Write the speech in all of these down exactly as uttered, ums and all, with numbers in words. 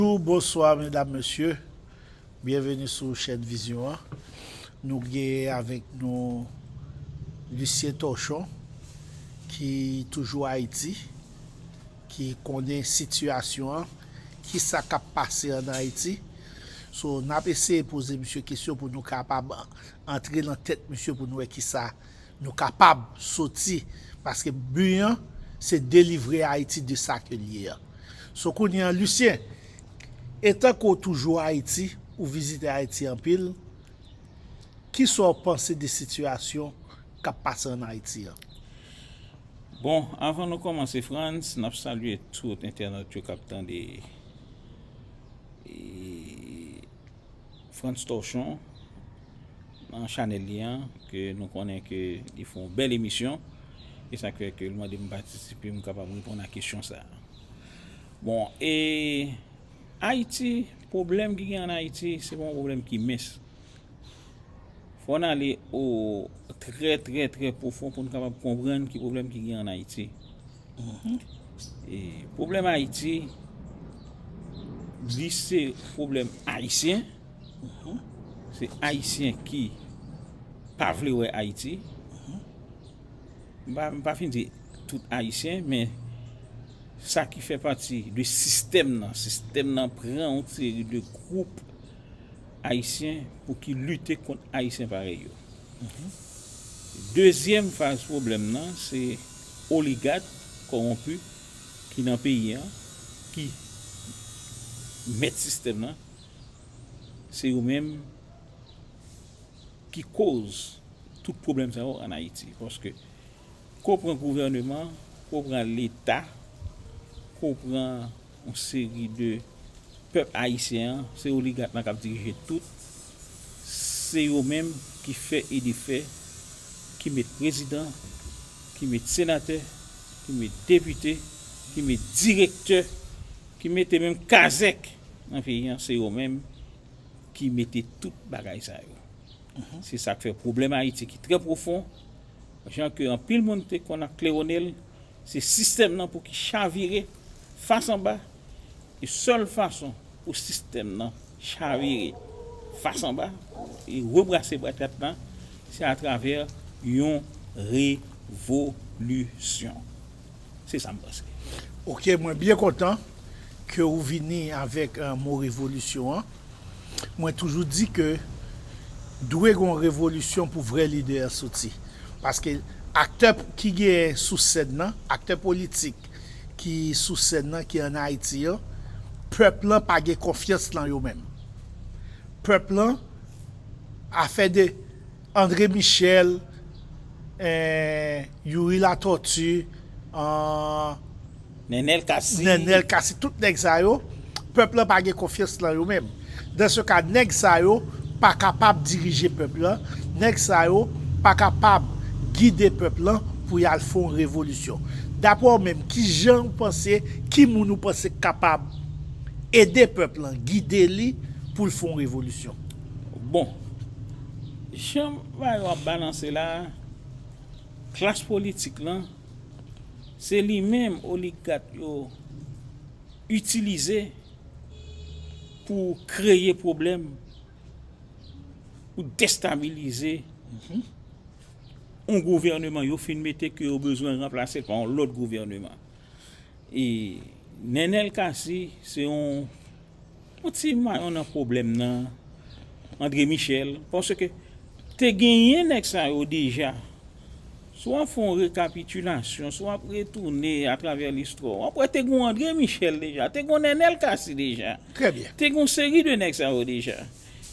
Bonjou, bonswa, medam, mesye. Byenveni sou chèn Vizyon an. Nou gen avèk nou Lucien Torchon, ki toujou Ayiti, ki konnen sitiyasyon an, kisa k ap pase ann Ayiti. So, n ap eseye poze misye kesyon pou nou kapab antre nan tèt misye pou nou wè kisa nou kapab soti, paske bi an, se delivre Ayiti de sa ke l ye an. So, kounye an, Lucien, etanke w toujou Ayiti, ou vizite Ayiti anpil, kisa w panse de sitiyasyon k ap pase ann Ayiti an? Bon, avan nou kòmanse, Frantz, n ap salye tout entènot yo k ap tande, e, Frantz Torchon nan chanèl li an, ke nou konnen ke li fè yon bèl emisyon, e sa k fè ke l mande m patisipe, m kapab reponn a kesyon sa a. Bon, e Ayiti, pwoblèm ki gen ann Ayiti, se pa yon pwoblèm ki mens. Fò n ale o trè, trè, trè pwofon pou n kapab konprann ki pwoblèm ki gen ann Ayiti. E pwoblèm Ayiti, li se pwoblèm ayisyen. Se Ayisyen ki pa vle wè Ayiti. M pa, m pa fin di tout Ayisyen, men sa ki fè pati de sistèm nan. Sistèm nan pran yon seri de gwoup Ayisyen pou ki lite kont Ayisyen parèy yo. Dezyèm faz pwoblèm nan, se oligak kòwonpi ki nan peyi an, ki mèt sistèm nan. Se yo menm ki koz tout pwoblèm sa yo ann Ayiti. Paske, ko pran gouvèneman, ko pran Leta, ko pran yon seri de pèp ayisyen an, se oligak lan k ap dirije tout. Se yo menm ki fè e defè, ki met prezidan, ki met senatè, ki met depite, ki met direktè, ki mete menm kazèk nan peyi an, se yo menm ki mete tout bagay sa yo. Se sa k fè pwoblèm Ayiti ki trè pwofon, jan ke anpil moun te konn ap klewone l, se sistèm nan pou ki chavire fas anba, e sèl fason pou sistèm nan chavire fas anba e rebrase bwa tèt la, se atravè yon revolisyon. Se sa m panse. Ok, mwen byen kontan ke ou vini avèk, eh, mo revolisyon an. Mwen toujou di ke dwe gen yon revolisyon pou vrè lidè a soti. Paske aktè ki genyen sou sèn nan, aktè politik ki sou sèn nan, ki ann Ayiti an, pèp lan pa gen konfyans lan yo menm. Pèp lan, afè de André Michel, eh, Youri Latortue, eh, Nenel Cassy. Nenel Cassy, tout nèg sa yo, pèp lan pa gen konfyans lan yo menm. Dans ce cas, nèg sa yo pa kapab dirije pèp lan, nèg sa yo pa kapab gide pèp lan pou y al fè yon revolisyon. Daprè w menm, ki jan ou panse, ki moun ou panse k kapab ede pèp lan, gide li pou l fè yon revolisyon? Bon, jan bagay yo ap balanse la, klas politik lan, se li menm oligak yo itilize pou kreye pwoblèm, pou destabilize yon gouvèneman yo fin mete ke yo bezwen ranplase l pa yon lòt gouvèneman. E Nenel Cassy se yon, yon ti mayon nan pwoblèm nan, André Michel, paske te genyen nèg sa yo deja. Si w ap fè yon rekapitilasyon, si w ap retounen atravè listwa, w ap wè te gen yon André Michel deja, te gen yon Nenel Cassy deja. Trè byen. Te gen yon seri de nèg sa yo deja.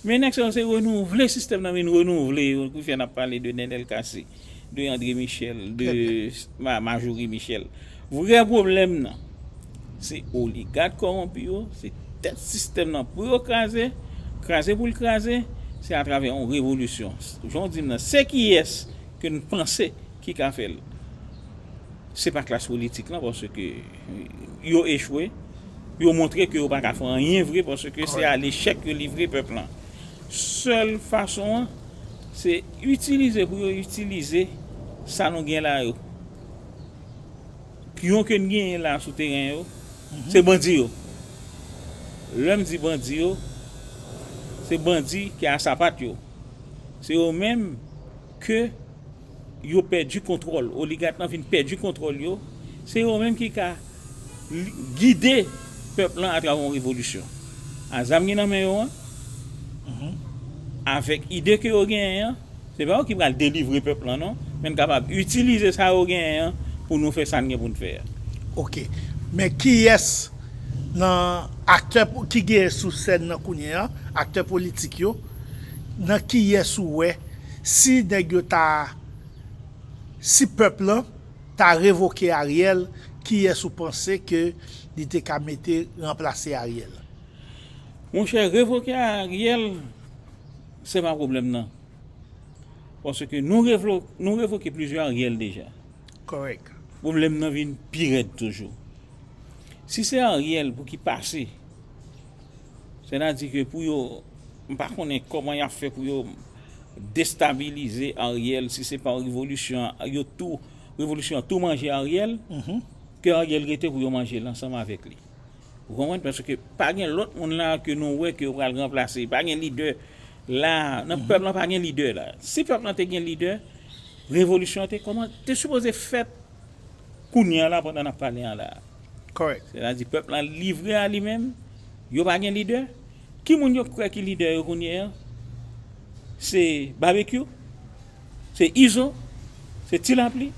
Men nèg sa yo se renouvle sistèm nan, vin renouvle yo, ki fè n ap pale de Nenel Cassy, de André Michel, de Ma-, Majorie Michel. Vrè pwoblèm nan, se oligak kòwonpi yo, se tèt sistèm nan pou yo kraze, kraze pou l kraze, se atravè yon revolisyon. Jan w di m nan, se kiyès ke n panse ki ka fè l? Se pa klas politik lan, paske yo echwe, yo montre ke yo pa ka fè anyen vre, paske se a lechèk yo livre pèp lan. Sèl fason an, se itilize pou yo itilize sa nou gen la yo. Pyon ke n genyen la sou teren yo, se bandi yo. Lè m di bandi yo, se bandi ki a sapat yo. Se yo menm ke yo pèdi kontwòl, oligak lan vin pèdi kontwòl yo, se yo menm ki ka li- gide pèp lan atravè yon revolisyon. A zam ki nan men yo an, avèk ide ke yo genyen an, se pa yo ki pral delivre pèp lan non, men n kapab itilize sa yo genyen an pou nou fè sa n gen pou n fè a. Ok. Men kiyès nan aktè ki genyen sou sèn nan kounye a, aktè politik yo, nan kiyès ou wè si nèg yo ta si pèp lan ta revoke Ariel, kiyès ou panse ke li te ka mete ranplase Ariel? Monchè, revoke Ariel, se pa pwoblèm nan. Paske nou, revlo, nou revoke plizyè Ariel deja. Kòrèk. Pwoblèm nan vin pi rèd toujou. Si se Ariel pou ki pase, sètadi ke pou yo, m pa konnen kòman y ap fè pou yo destabilize Ariel, si se pa revolisyon, yo tou, revolisyon tou manje Ariel, ke Ariel rete pou yo manje l ansanm avèk li. Ou konprann? Paske pa gen lòt moun la ke nou wè ke yo pral ranplase. Pa gen lidè la. Nan pèp lan pa gen lidè la. Si pèp lan te gen lidè, revolisyon an te kòman te sipoze fèt kounye a la pandan n ap pale an la. Kòrèk. Sètadi pèp lan livre a li menm, yo pa gen lidè. Ki moun yo kwè ki lidè yo kounye a? Se Babekyou? Se Izo? Se Ti Lapli?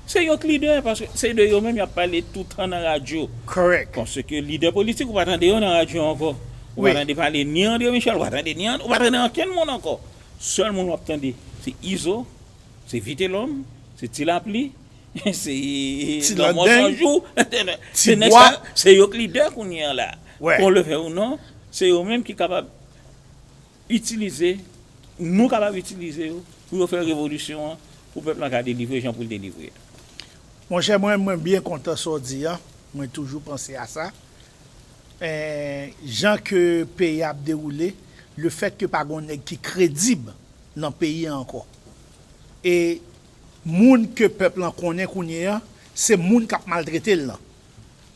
Se yo k lidè, paske se de yo menm y ap pale toutan nan radyo. Kòrèk. Paske lidè politik, ou pa tande yo nan radyo ankò. Ou Wi. Pa tande pale ni André Michel, ou pa tande ni An- ou pa tande ankenn moun ankò. Sèl moun w ap tande, se Izo, se Vitelòm, se Ti Lapli, se Ti Lanmò Landeng. Sanjou. Ti Se nèg Bwa. Sa, se yo k lidè kounye a la. Wè. Kon le vle ou non, se yo menm ki kapab itilize, nou kapab itilize yo pou yo fè revolisyon an, pou pèp lan ka delivre jan pou l delivre. Monchè, mwen, mwen byen kontan sa w di a. Mwen toujou panse a sa. Eh, jan ke peyi a ap dewoule, lefèt ke pa gen nèg ki kredib nan peyi a ankò. E moun ke pèp lan konnen kounye a, se moun k ap maltrete l lan.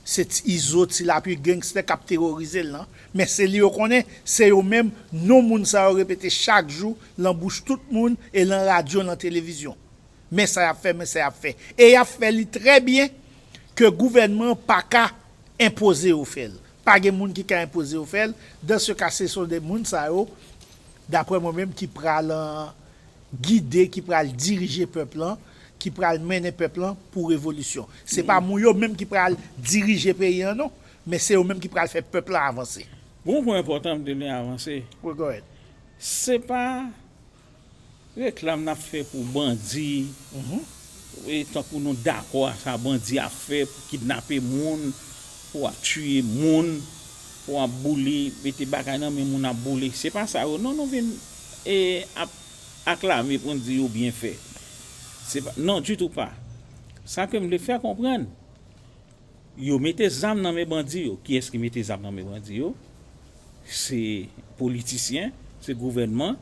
Se ti Izo, Ti Lapli, gangstè k ap teworize l lan. Men se li yo konnen, se yo menm, non moun sa yo repete chak jou, lan bouch tout moun, e lan radyo, lan televizyon. Men sa y ap fè, men sa y ap fè. E y ap fè li trè byen ke gouvènman an pa ka enpoze yo fè l. Pa gen moun ki ka enpoze yo fè l. Dans ce cas, ce sont des moun sa yo, daprè mwen menm, ki pral an, gide, ki pral dirije pèp lan, ki pral mennen pèp lan pou revolisyon. Se pa moun yo menm ki pral dirije peyi an non, men se yo menm ki pral fè pèp lan avanse. Bon pwen enpòtan m te vle avanse. Wi, go ahead. Se pa reklam n ap fè pou bandi, e tankou nou dakò a sa bandi ap fè, pou kidnape moun, pou ap tiye moun, pou ap boule, mete bagay nan men moun ap boule. Se pa sa yo. Non, nou vin e, ap aklame pou n di yo byen fè. Se pa, non, ditou pa. Sa ke m vle fè konprann, yo mete zam nan men bandi yo. Kiyès ki mete zam nan men bandi yo? Se politisyen, se gouvènman,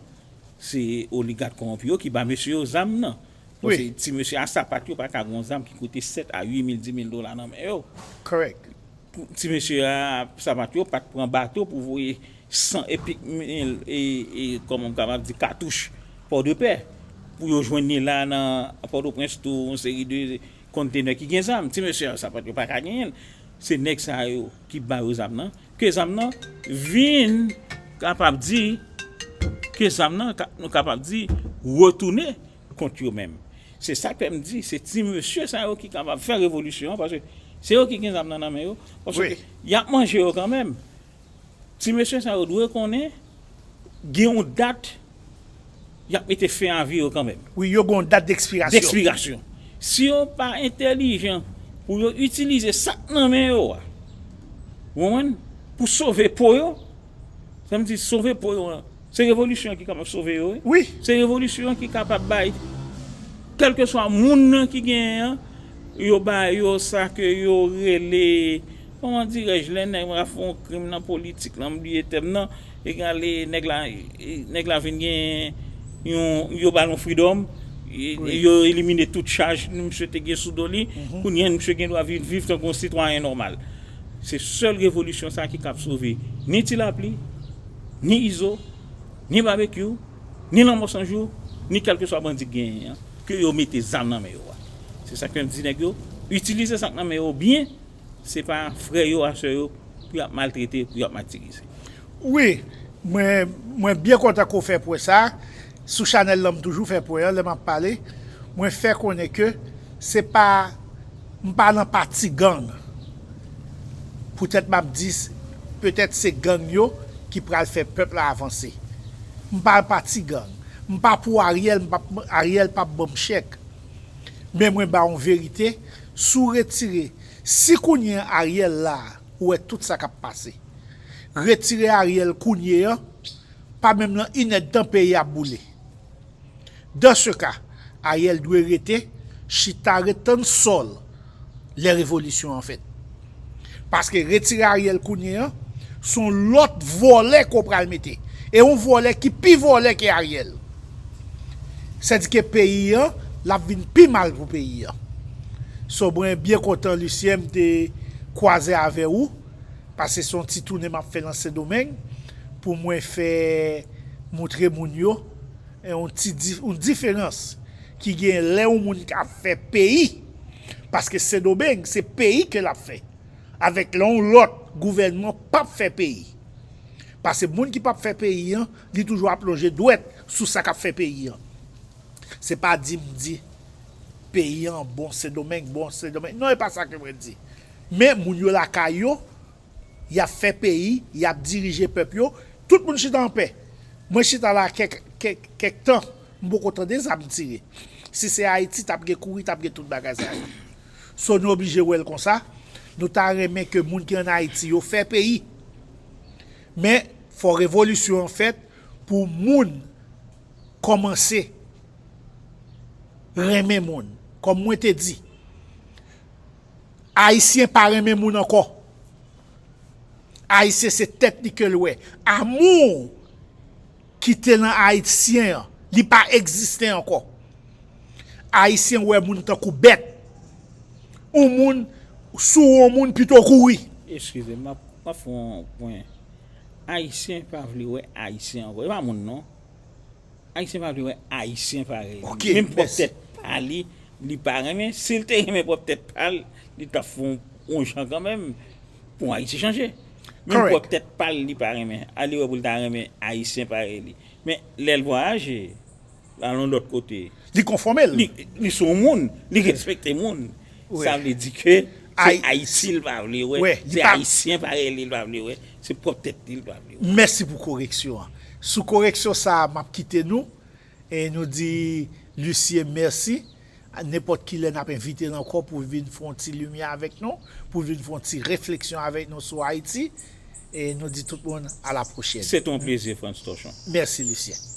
se oligak kòwonpi yo ki ba mesye yo zam nan. Bon, Wi. Se ti mesye a sapat yo pa ka gon zam ki koute sèt a uit mil, dis mil dola nan men yo. Correct. Ti mesye a sapat yo pa t pran bato pou voye san e pik mil e, e kòman m kapab di, katouch Pòdepè pou yo jwenn li la nan Pòtoprens tou yon seri de kontenè ki gen zam. Ti mesye a sapat yo pa ka genyen l. Se nèg sa yo ki ba yo zam nan. Ke zam nan vin kapab di, ke zam nan ka- nou kapab di retounen kont yo menm. Se sa k fè m di se ti mesye sa yo ki kapab fè revolisyon an, paske se yo ki gen zam nan nan men yo. Paske Wi. Y ap manje yo kanmenm. Ti mesye sa yo dwe konnen gen yon dat y ap mete fen a vi yo kanmenm. Wi, yo gen yon dat dekspirasyon. Dekspirasyon. Si yo pa entèlijan pou yo itilize sa k nan men yo a, ou konprann, pou sove po yo, sa m di sove po yo an, se revolisyon ki kapab sove yo, wi. Wi. Se revolisyon ki kapab bay, kèlkeswa moun nan ki genyen an, yo ba yo sa ke yo rele, kòman dirèj, lè nèg la fè yon krim nan politik lan, m bliye tèm nan, egale nèg la, nèg la vin gen yon, yo ba l yon freedom, e- Wi. Yo elimine tout chaj misye te gen sou do li, kounye a misye gen dwa viv, viv tankou yon sitwayen nòmal. Se sèl revolisyon sa ki kab sove ni Ti Lapli, ni Izo, ni Babekyou, ni Lanmò San Jou, ni kèlkeswa bandi k genyen an, ke yo mete zam nan men yo a. Se sa k fè m di nèg yo, itilize sa k nan men yo byen, se pa frè yo a sè yo pou y ap maltrete, pou y ap matirize. Wi, mwen, mwen byen kontan ke w fè pwen sa. Sou chanèl lan, m toujou fè pwen an lè m ap pale. Mwen fè konnen ke se pa, m pa nan pati gang. Poutèt m ap di, petèt se gang yo ki pral fè pèp la avanse. M pa pati gang. M pa pou Ariel, m pa, Ariel p ap ban m chèk. Men mwen ba yon verite, si w retire, si kounye an Ariel la, ou wè tout sa k ap pase. Retire Ariel kounye an, pa menm nan inèdtan peyi ap boule. Dans ce cas, Ariel dwe rete, chita ret tann sòl lè revolisyon an fèt. Paske retire Ariel kounye an, se yon lòt vòlè ke w pral mete. E yon vòlè ki pi vòlè ke Ariel. Sèdike peyi an, l ap vin pi mal pou peyi an. So mwen byen kontan Lucien m te kwaze avè ou, paske se yon ti tounen m ap fè nan Sendomeng pou mwen fè montre moun yo yon ti di, yon diferans ki gen lè yon moun ap fè peyi, paske Sendomeng se peyi ke l ap fè. Avèk lè yon lòt gouvènman p ap fè peyi. Paske moun ki p ap fè peyi an, li toujou ap lonje dwèt sou sa k ap fè peyi an. Se pa di m di peyi an bon, Sendomeng bon, Sendomeng. Non, e pa sa ke mwen di. Men moun yo lakay yo, y ap fè peyi, y ap dirije pèp yo, tout moun chita anpè. Mwen chita la kèk, kèk, kèk tan, m poko tande zam tire. Si se Ayiti, t ap gen kouri, t ap gen tout bagay sa yo. So nou oblije wè l konsa. Nou ta renmen ke moun ki ann Ayiti yo fè peyi. Men, fò revolisyon an fèt pou moun kòmanse renmen moun. Kòm mwen te di, Ayisyen pa renmen moun ankò. Ayisyen se tèt li ke l wè. Amou ki te nan Ayisyen an, li pa egziste ankò. Ayisyen wè moun tankou bèt. Yon moun, si w wè yon moun, pito w kouri. Eskize m, m ap, m ap fè yon pwen. Ayisyen pa vle wè Ayisyen ankò. E pa moun non. Ayisyen pa vle wè Ayisyen parèy li. Menm pwòp tèt pa li, li pa renmen. Si l te renmen pwòp tèt pa l, li t ap fè yon, yon jan kanmenm pou Ayiti chanje. Menm pwòp tèt pa l, li pa renmen. Ale wè pou l ta renmen Ayisyen parèy li. Men lè l vwayaje, al yon lòt kote. Li konfòme l. Li, li se yon moun, li respekte moun. Sa vle di ke se Ayiti l pa vle wè. Se Ayisyen parèy li l pa vle wè. Se pwòp tèt li l pa vle wè. Mèsi pou koreksyon an. Sou koreksyon sa a, m ap kite nou. E nou di Lucien mèsi. Nenpòt ki lè n ap envite l ankò pou vin fè yon ti limyè avèk nou, pou vin fè yon ti refleksyon avèk nou sou Ayiti. E nou di tout moun a la pwochèn. Se te yon plezi, Frantz Torchon. Mèsi, Lucien.